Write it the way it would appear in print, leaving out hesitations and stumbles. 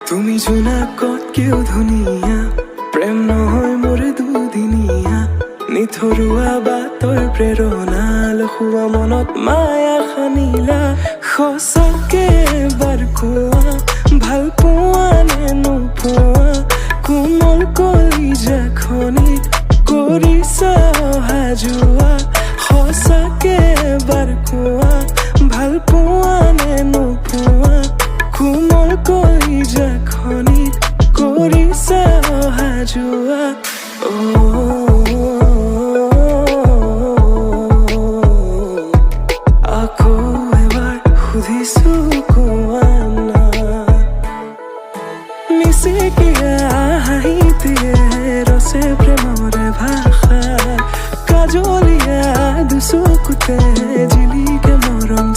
তুমি জোনাকতকেও ধুনীয়া, প্ৰেম নহয় মোৰ দুদিনীয়া। নিথৰুৱা বাটৰ প্ৰেৰণা, লখুৱা মনত মায়া সানিলা। সঁচাকে এবাৰ কোৱা, ভাল পোৱা নে নোপোৱা? কোমল কলিজাখনিত কৰিছা অহা যোৱা। সঁচাকে এবাৰ কোৱা, ভাল পোৱা নে নোপোৱা? কোমল কলিজাখনিত কৰিছা অহা যোৱা। অ' আকৌ এবাৰ সুধিছো, কোৱা না। মিচিকিয়া হাঁহিটিয়ে ৰচে প্ৰেমৰে ভাষা, কাজলীয়া দুচকুতে জিলিকে মৰম।